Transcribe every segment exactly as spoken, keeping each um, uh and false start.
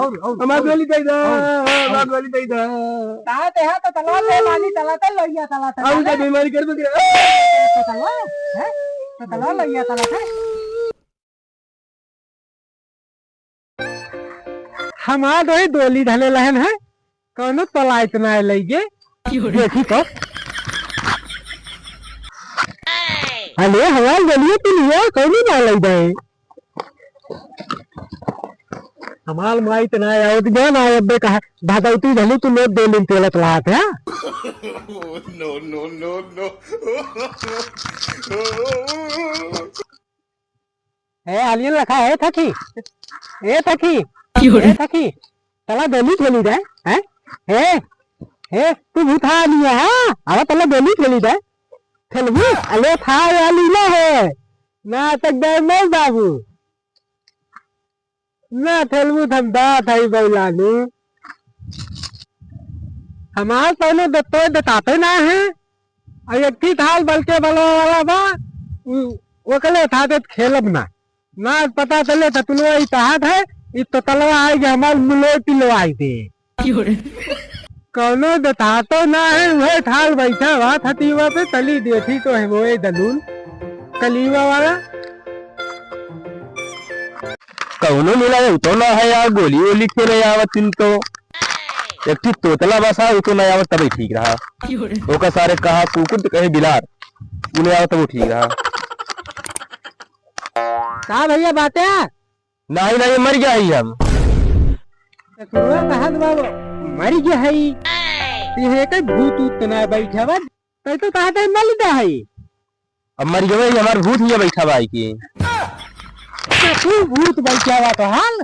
और, और, हमार और, गोली दे दे, और, हमार और। गोली दे दे। कहाँ ते है तो तलवा ते मानी, तला ते लोइया, तला ते और माने। का बीमारी कर बकरे? तो तलवा, हैं? तो तलवा लोइया, तला ते। हमार दोई डोली धले लहन है, कौनो तला इतना है लइगे। देखी तो। अरे, हमार डोलिया तो लिया, कौनो ना लइ जाए। हमार माई त ना आवत गया ना, अबे कहा, भादौती धलू तू लोग दो दिन तेलत लात है। No, no, no, no। ए, आलियन लखा, ए थकी, ए थकी, क्यों रे? ए थकी, तला डोली खेली जाए, हैं? ए, ए, तू भूत हा नहीं है, हाँ? आवा तला डोली खेली जाए। खेलबू? अले था वाली ना है, ना तक डर नहीं बाबू। ना खेलबू त हम दात हई बौलानी। हमार कौनो दत्तो दताते ना है। और एक ठी थाल बल्के बलवा वाला बा, उ-, ओकले था देत खेलब ना। ना पता चले त तुलवा ई तहात है, ई तो तलवा आई जे हमार मुलोय पिलवाई दे। कौनो दतातो ना है, वह ठाल बैठा बा थतीवा पे, तली देखी तो है वो ए दलून, कलीवा वाला। कौनो मिला है, उ तो ना है यार, गोली वोली खेले आवत इन तो। एक ठी तोतला बसा, उ तो ना आवत तबे ठीक रहा। ओका सारे कहा कुकुर तो कहे बिलार, उ ना आवत तबे ठीक रहा। का भैया बात है? नाही, नाही, मर गया ही हम। ससुरवा कहत बा, मर गया है। ये है कोई भूत ऊत ना बैठा बा, तै तो कहत है मर गया है। अब मर गया है, हमार भूत ही बैठा बा आई की। तो तू भूत बैठा बा तो हाल।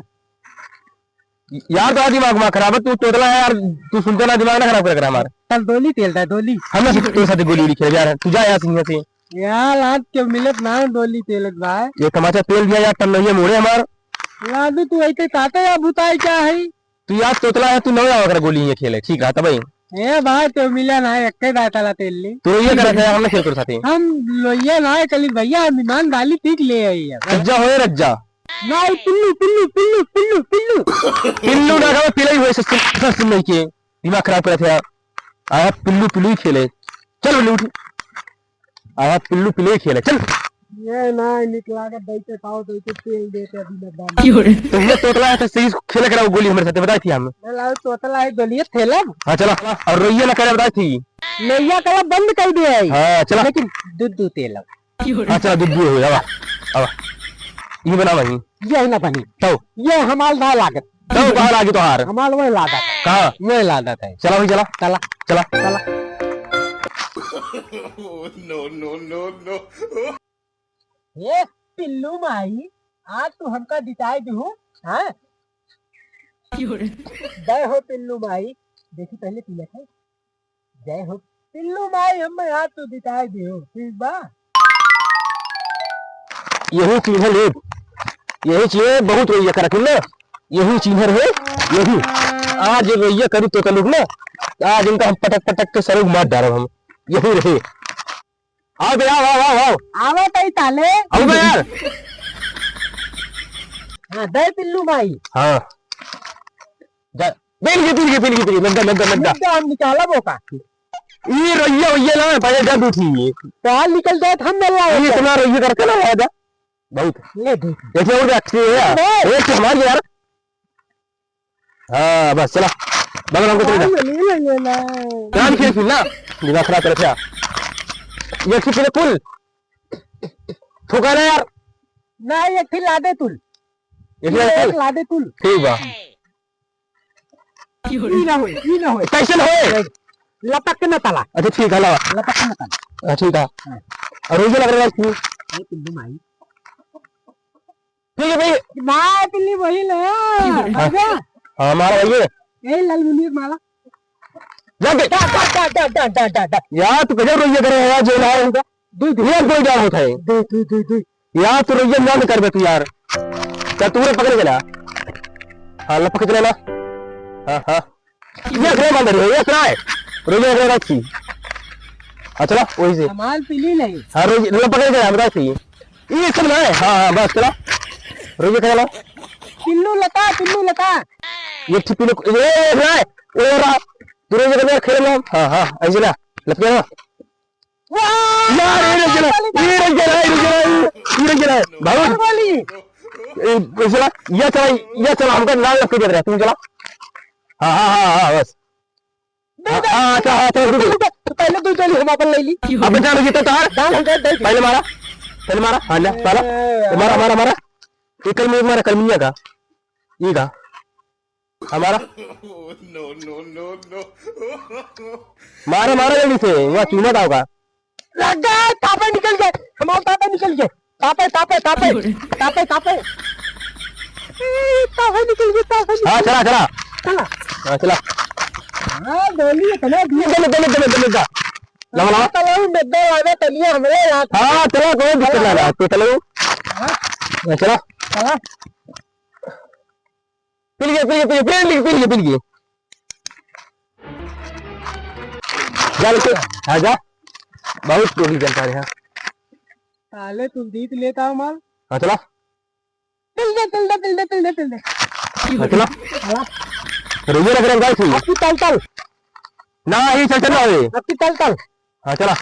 यार, तो दिमाग मा खराब है, तू तोतला है यार, तू सुनते ना, दिमाग ना खराब कर हमार। चल, डोली तेल दे, डोली। हम ना तोरे साथे गोली वोली खेले यार, तू जा यहाँ से, यहाँ से। यार, आज के मिलत ना डोली तेलत भाई। ये तमाचा तेल दिया यार, तब नहीं मोड़े हमार। लादू, तू ऐसे ताते या भुताई क्या है? तू यार तोतला है, तू नवे आवा कर गोली ये खेले, ठीक है, तब भाई। ए भाई, तो मिला ना, एक के दाता ला तेल ली। तू ये करत है, हम ना खेल कर साथे। हम लोइया ना, कली भैया, हम ईमान डाली, ठीक ले आई है। रज्जा होए, रज्जा। नहीं, पिल्लू, पिल्लू, पिल्लू, पिल्लू, पिल्लू। पिल्लू ना खाओ, पिलाई हुए सिस्टम, सिस्टम नहीं किए। दिमाग खराब करत है। आया पिल्लू, पिल्लू ही खेले। चल, पिल्लू उठ। आया पिल्लू, पिल्लू ही खेले। चल। ये ना, निक लागत, दैते पाओ, दैते तेल देते अभी ना दाम। क्यों रे? तो ये तोतला है, तो सही खेले करा गोली हमारे साथ, बताई थी हम। ना लाओ, तोतला है, गोली खेलब। हाँ, चला। और रोइया ना करे, बताई थी। नैया कला बंद कर दिया है। हाँ, चला। लेकिन दूध, दूध तेल अब। हाँ, चला, दूध दिए हुए, आवा, आवा। ये बना वहीं। ये ना बनी। तो? ये हमार ना लागत। तो कहाँ लागी तोहार? हमार वही लागत है। कहाँ? वही लागत है। चला भाई, चला। चला। चला। चला। No, no, no, no। ए, पिल्लू माई, आज तू हमका जिताए दिहू, हाँ? जय हो पिल्लू माई। देखी पहले पिया था। जय हो पिल्लू माई, हमें हाथ तो जिताए दियो, ठीक बा? यही चीज है लोग, यही चीज है, बहुत रोइया करत है ना, यही चीज है, यही। आज ये रोइया करी तो लोग ना, आज इनका हम पटक पटक के सर मार डालब हम, यही रहे। आओ बे, आओ, आओ, आओ, आओ। आवा तई ताले। आओ बे यार। हाँ, दे पिल्लू माई। हाँ। जा, पी लीजिए, पी लीजिए, पी लीजिए, पी लीजिए, नद्दा, नद्दा, नद्दा। नद्दा हम निकालब ओका। ई रहिया, रहिया ना, पहले जा दूठी। बाहर निकल जाए, हम मिल रहा ये है। इतना रहिया करके ना लाया जा। बहुत। ले दूठी। देखिए, और क्या अच्छी है यार। अरे। एक तो हमारी यार। हाँ, बस, चला। बगल हमको चले जा। ले, ले, ले, ले। जान खेल खेल ना। दिमाग खराब करे थे। ये ठीक है, पुल। ठोका ना यार। ना, ये ठीक ला दे तू। ये ठीक है, एक पुल। ला दे तू। ठीक बा। ई ना होए, ई ना होए। कैसे ना होए? लपक के ना तला। अच्छा, ठीक है, लावा। लपक के ना तला। हाँ, ठीक है। हाँ। और ये लग रहा है इसमें। ये पिल्लू माई। ठीक है भाई। ना, पिल्ली वही ले। हाँ। हाँ, मारा भाई ये। ए, लाल मुनीर माला। जा बे। डा, डा, डा। यार, तू गजब रोइया करे है यार, जो ना है उनका। दो, दो। ये कोई डर होता है। दो, दो, दो, दो। यार, तू रोइया ना कर बे तू यार। क्या तू रे पकड़ के ला? हाँ, ला पकड़ के ला। हाँ, हाँ। ये अगले बंदर है, ये अगला है। रोइया अगला रखी। हाँ, चला, वही से। हमार पिल्ली नहीं। हाँ, रोइया, ला पकड़ के ला, बता सी। ये सब ना है। हाँ, हाँ, बस, चला। रोइया का चला। पिल्लू लता, पिल्लू लता। ये ठीक पीले, ए, ए, ए, ए, ए, रहा। तू रोइया कर यार, खेल लो। हाँ, हाँ, ऐसे ना। लपके ना। वाह! यार, ये रह गया, ये रह गया, ये रह गया, ये रह गया। भाई, वाली। ए, ऐसे ना, ये चला, ये चला, हमका नाल लपके दे रहा है, तू चला। हाँ, हाँ, हाँ, हाँ, बस। दे, हाँ, दे, हाँ, दे, अच्छा, हाँ, अच्छा, रुक, रुक। तो पहले तू चली, हम अपन ले ली। अब बचा लो, ये तो तार। डाल, हम कर दे। पहले मारा, पहले मारा, हाँ, ले, साला। ए, मारा, मारा, मारा। ये कल में मारा, कल मिया का। ये का। हमारा। No, no, no, no। मारा, मारा जल्दी से, वहाँ चूना था होगा। लग गए, तापे निकल गए, हमारा तापे निकल गए। तापे, तापे, तापे, तापे, तापे। ए, तापे निकल गए, तापे निकल हाँ, गए। चला, चला। चला। हाँ, चला। हाँ, गोली इतना दिया। दे, दे, दे, दे, दे, दे। लावा, लावा। चलो, मैं दे आवे, चलिए, हमारे यहाँ। हाँ, चला, कोई दिक्कत ना, ना, तो चलो। हाँ। हाँ, चला। चला। पी लिए, पी लिए, पी लिए, पी लिए, पी लिए, पी लिए। जा लेके, हाँ, जा। बहुत टोली जनता रहे हैं। साले, तू जीत लेता हो माल। हाँ, चला। तिल दे, तिल दे, तिल दे, तिल दे, तिल दे। हाँ, चला। हाँ। रोइया रख रहे हैं, गाइस। अब की तल, तल। ना, ये चल, चल रहा है। अब की तल, तल। हाँ, चला।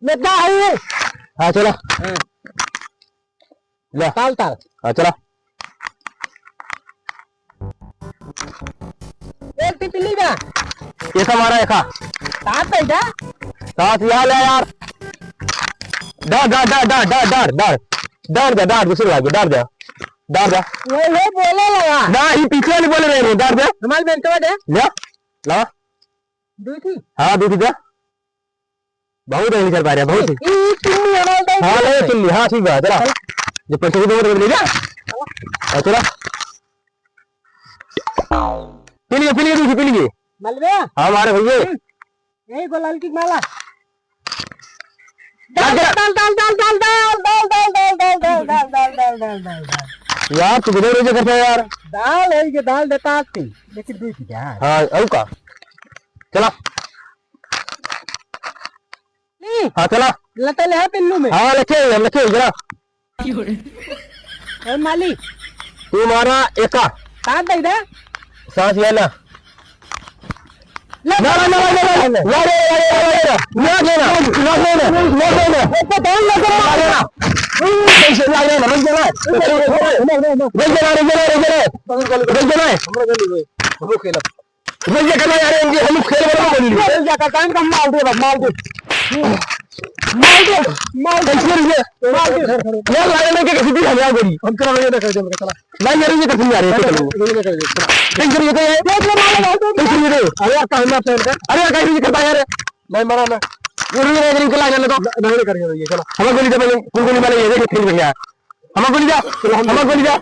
लेता है ये। हाँ, चला। हाँ। ले। ताल, ताल। हाँ, चला। एक टिपली बा। ये सब हमारा एका। साथ है क्या? साथ यहाँ ले यार। डार, डार, डार, दूसरी लागे, डार दे। डार दे। वही है, बोले लगा। ना, ही पीछे वाले बोले रहे हैं, डार दे। हमारे बेंचवा दे। ले, ला। दो थी? हाँ, दो थी दे। बहुत है, निकल पा रहा, बहुत ही। ई, ई, चुन्नी हमारे दे हाँ, दे। ले, चुन्नी, हाँ, ठीक बात है, चला। चल। जो पैसे की जरूरत है, ले जा। हाँ, चला। पी लिए, पी लिए, दूसरी पी लिए। मलबे? हाँ, हमारे भैया। हम्म। यही गोलाल की माला। डाल, डाल, डाल। डाल, डाल, डाल, डाल। यार, तू किधर रोजे करता है यार? दाल है, ये दाल देता आज की, लेकिन दूध की क्या? हाँ, और का? चला। नहीं। हाँ, चला। लता ले है पिल्लू में। हाँ, लखे, हम लखे, जरा। ए माली। तुम्हारा एका। साथ दे दे। सांस ये ना। ले। ना, ना, ना, ना, ना, ना। ना, ना, ना, ना, ना, ना। ना देना, ना देना, ना देना। एको टाइम ना देना। ना देना। कैसे ना देना, रुक जाना। रुक जाना, रुक जाना, रुक जाना। रुक जाना। भैया कहना, "अरे, इनके हम खेल बना बोल लिए।" भैया का टाइम का माल दे, बस माल दे। माल दे, माल दे। कैसे रुक गया? माल दे। यार, लाइन में कैसे भी हम यहाँ बोली। हम तेरा भैया ना कर दे, चला। लाइन में ये कैसे नहीं आ रहे, चलो। नहीं, नहीं कर दे, चला। कैसे ये तो है? देख ले, मार ले, मार ले। कैसे ये तो है? अरे यार, टाइम ना, टाइम का। अरे यार, कैसे ये करता है यार? नहीं, मरा ना। ये रुक, रुक, रुक, लाइन में तो। नहीं, नहीं कर दे, चला। हमें गोली दे, पहले। कौन गोली मारे? ये देख, खेल भैया। हमार गोली जा, हमार गोली जा।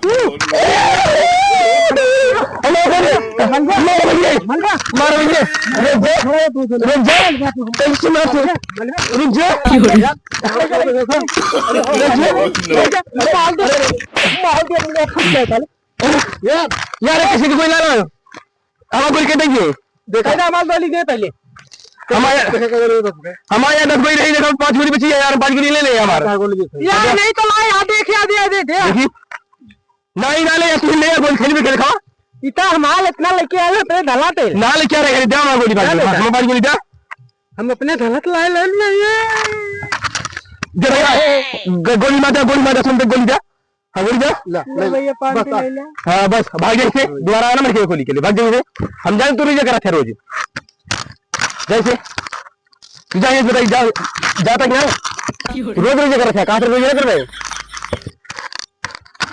हमार गोली। मारो भैया। मारो भैया। रुक जा। रुक जा। रुक जा। रुक जा। रुक जा। यार, यार, किसी की गोली ना लाओ। हमार गोली के देखिए। देखा ना, हमार गोली दे पहले। हमारे, देखा, देखा, देखा, देखा। हमारे यहाँ दस गोली रही, देखो, पाँच गोली बची है यार, पाँच गोली ले ले हमार। चार गोली दे पहले। यार, नहीं तो ला, यार, देख, यार, दे, दे, दे। देखी। नहीं, ना ले, तू ले, गोली खेल भी खेल खा। इतना हमार इतना लेके आए, अपने धला पे। ना लेके आ रहे, दे हमार गोली, क्या भाई, बेटा? हमार गोली दे। हम अपने धला तो लाए, लाए नहीं है। दे भैया, ग-, गोली मार दे, गोली मार दे, सुन दे, गोली दे। हाँ, बोल जा। ला, ले ले, भैया, पान बस, के बस। ले ले। हाँ, बस, भाग जाइए, हाँ। दोबारा आना मेरे को गोली के लिए, भाग जाइए। हम जाने तू रोइया करा था रोज। जैसे, तू जा, ये बताइए, जा, जाता क्या है? रोज रोइया करा था, कहाँ से रोइया कर रहे हो?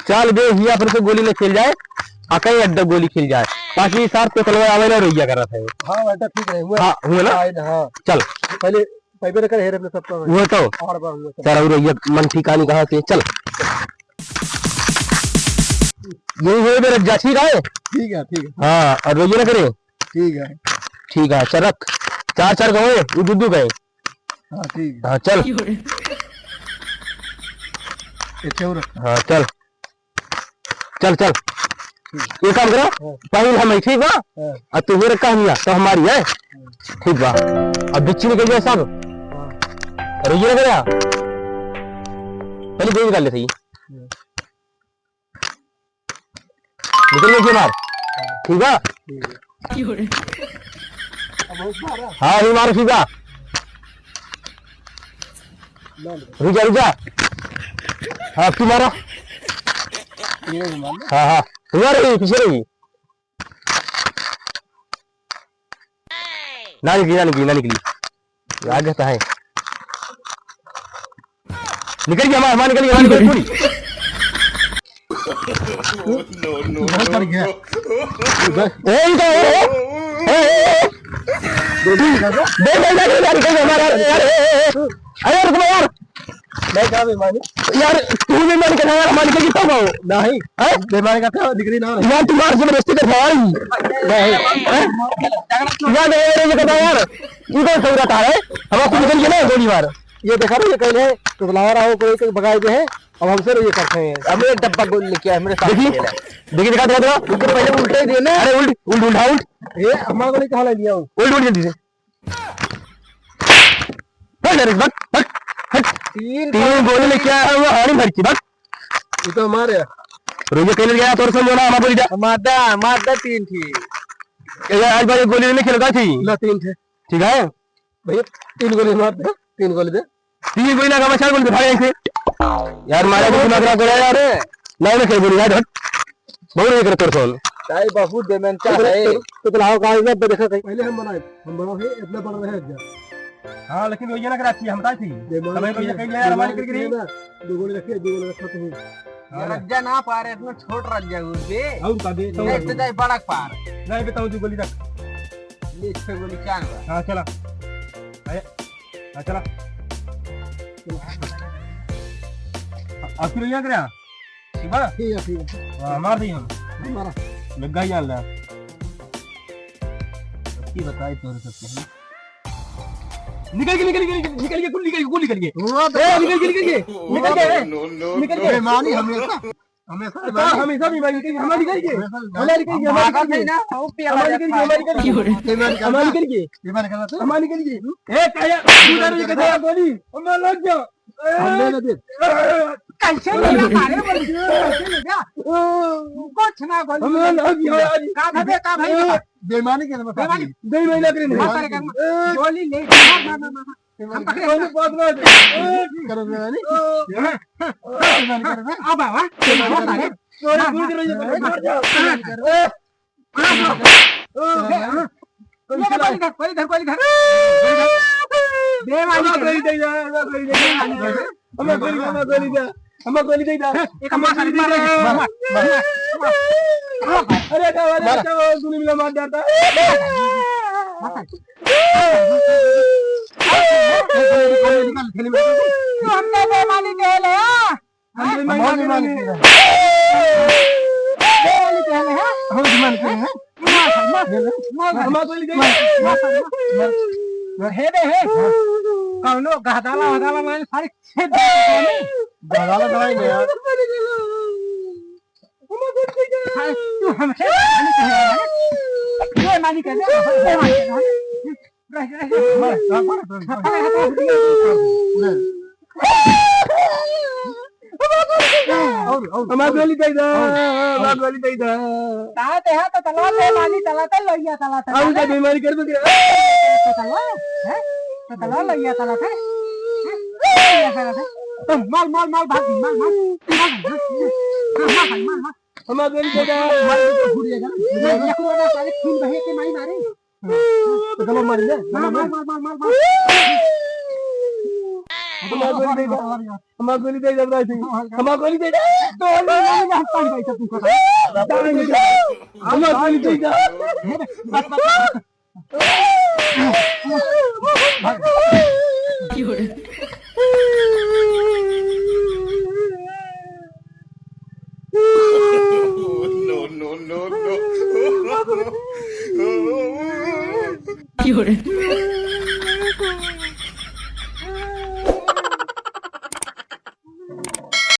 चाल बे, हिया पर से गोली न खेल जाए, आ कहीं अड्डा गोली खेल जाए। बाकी साथ तो तलवार आवे ना रोइया करा था। हाँ, बेटा, ठीक है, हुआ। हाँ, हुआ ना? हाँ, हाँ। चल। पहले पैबे न करे, हेरे अपने सबका। वो तो। और बा, वो तो। तेरा उरे ये मन ठिकानी कहाँ से? चल। यही है मेरा जा, ठीक है? ठीक है, ठीक है। हाँ, और ये ना करे। ठीक है। ठीक है, चल रख। चार, चार गए, वो दू, दू गए। हाँ, ठीक है। हाँ, चल। ये क्यों रख? हाँ, चल। चल, चल। हम्म। ये काम करो, हाँ। पहले हम, ठीक बा? हाँ। आ तू मेरे कहनिया, तो हमारी है। हाँ। ठीक बा। अब बिच्छी निकल जाए सब। हाँ। अरे ये लग रहा। पहले गोली निकाल ले सही। हाँ। निकल गई मार। ठीक बा? हाँ, ही मार सीधा। रुक जा, रुक जा। हाँ, तू मारा। हाँ, हाँ। तू मार रही, पीछे रही। ना निकली, ना निकली, ना निकली। आगे तो है। निकल गया, हमारा, हमारा निकल गया, हमारा निकल गया, पूरी। बहुत बढ़ गया। ए, इधर, ए, ए, ए, ए। दे, दे, दे, दे, निकल गया हमारा, यार, ए, ए, ए। अरे, रुक ना यार। मैं क्या बेईमानी? यार, तू बेईमानी कर रहा है, हमारी निकल गई तो हो। नहीं। हैं? बेईमानी करते हो, निकली ना हो। यार, तुम्हारे जबरदस्ती कर रहा है। नहीं। हैं? यार, नहीं, नहीं, ये बता यार, तू कौन सही रहता है? हमारा खुद निकल गया ना, गोली मार। ये देखा ना, ये कहीं है, तो बुलावा रहा हो, कोई, कोई भगाए गए हैं, अब हमसे नहीं ये करते हैं। हमने एक डब्बा गोली लेके आए, हमने साथ देखिए, खेला। देखिए, दिखा, दिखा, दिखा। उनको पहले उल्टा ही दिया ना। अरे, उल्ट, उल्ट, उल्टा, उल्ट। ये हमारा गोली कहाँ ला लिया हो? उल्ट, उल्ट, जल्दी से। हट, हट, हट, हट। तीन तीन गोली लेके आया हुआ, हाड़ी भर की, बस। ये तो हमारे है। रोजे खेल गया, तोर से बोला, हमारा गोली जा। मादा, मादा तीन थी। ये आज बार एक गोली नहीं खेलता थी। ना, तीन थे। ठीक है। भैया, तीन गोली मार दे, तीन गोली दे। तीन गोली लगा, चार गोली दे, भाग यहाँ से। यार, मारा तो दिमाग खराब करा यार। ना, ना, खेल गोली, हट, हट। बहुत नहीं करते तोर से। ताई बहुत बेमेंचा है। तो, तो, तो लाओ, कहाँ है? देखा कहीं। पहले हम बनाए, हम बड़ा है, इतना बड़ा रहे जा। हाँ, लेकिन वही ना कराती है, हम ताई थी। बेईमानी तभी तो ये कर, कही यार, हमारी बेईमानी करके नहीं। ना, दो गोली रखिए, दो गोली रखा तो हूँ। हाँ। रज्जा ना पा रहे, इतना छोट रज्जा हो बे। और का बे, तो नहीं, तो जाए बड़ा पार। नहीं, बताओ, दो गोली रख। ले, छह गोली चार बा। हाँ, चला। अरे, हाँ, चला। अब फिर यहाँ करें? ठीक बा? ठीक है, ठीक है। हाँ, मार दी हम। मारा। लग गई यार ला। की बताई तोरे सबके, है ना? निकल के, निकल के, निकल के, निकल के, कुल निकल के, कुल निकल के। हुआ तो ए, निकल के, निकल के। निकल के, ए। No, no, no, निकल के। बेईमानी हमेशा, हमेशा तो बेईमानी। हमेशा बेईमानी निकल के, हमारी निकल के। हमेशा बेईमानी। हमारी निकल के, हमारी निकल के। हमारी निकल के, हमारी निकल के। बेईमानी करता हमारी निकल के। बेईमानी करता। हमारी निकल के। ए, काया, तू डर के जा, गोली। हमें लग जा। हम ले लेते। कैसे ले गया? मारे बोल, कैसे ले गया? कुछ ना गोली। हमें लग गया। का था बे, का भाई? बेईमानी के ना बेईमानी। बेईमानी लग रही है। मार सारे का। गोली ले, मार, मार, मार, मार। बेईमानी। हम पकड़े। गोली बहुत ना। करो बेईमानी। बेईमानी करो ना। अब आवा। मार सारे। गोली कूद रही है, गोली मार जा। मार, मार। हाँ, हाँ। ए, हाँ। ये ले, गोली धर, गोली धर, गोली धर। बेईमानी कर। हमें गोली दे यार, हमें गोली दे यार। हमें गोली दे, हमें गोली दे यार। हमें गोली दे यार। एक हमारा गोली दे यार। मार, मार, मार, मार। अरे, क्या वाला, मार। क्या वाला, तूने मिला मार डालता। मार। हमने बेईमानी के ले, हाँ? हम बेईमानी हम नहीं बेईमानी मानेंगे। किया। बेईमानी किया है, हाँ? हम बेईमानी किया है। मार, मार, मार, मार, मार। हमारा गोली दे। मार, मार, मार। हे दे, हे। कौनो गहदाला, वहदाला मारे सारे छेद दे दे। गहदाला दवाई ले यार। हाँ, तू हमसे बेईमानी कह रहा है? बेईमानी कह रहा है? बेईमानी कह रहा है? हमार गोली दे दे, हमार गोली दे दे। का ते हा तो तलवा ते माली तला ते लोइया तला ते और का बेईमानी करबे के? तो तलवा, हैं? तो तलवा लोइया तला ते। हैं? लोइया तला ते। तो माल, माल, माल भाग, माल, माल। माल, माल, माल, माल। हमार गोली दे दे। माल तो फूट जाएगा ना। ये, ये खुद वाला सारे खून बहे के माई मारे। तो गलो मारी ले, गलो मार, मार। मार, मार, मार, मार। हमार गोली दे दे। हमार गोली दे दे, भाई। हमार गोली दे दे। तो हम पानी भाई सब तुमको। हमार गोली दे दे। बस, बस, बस। No, no, no, no।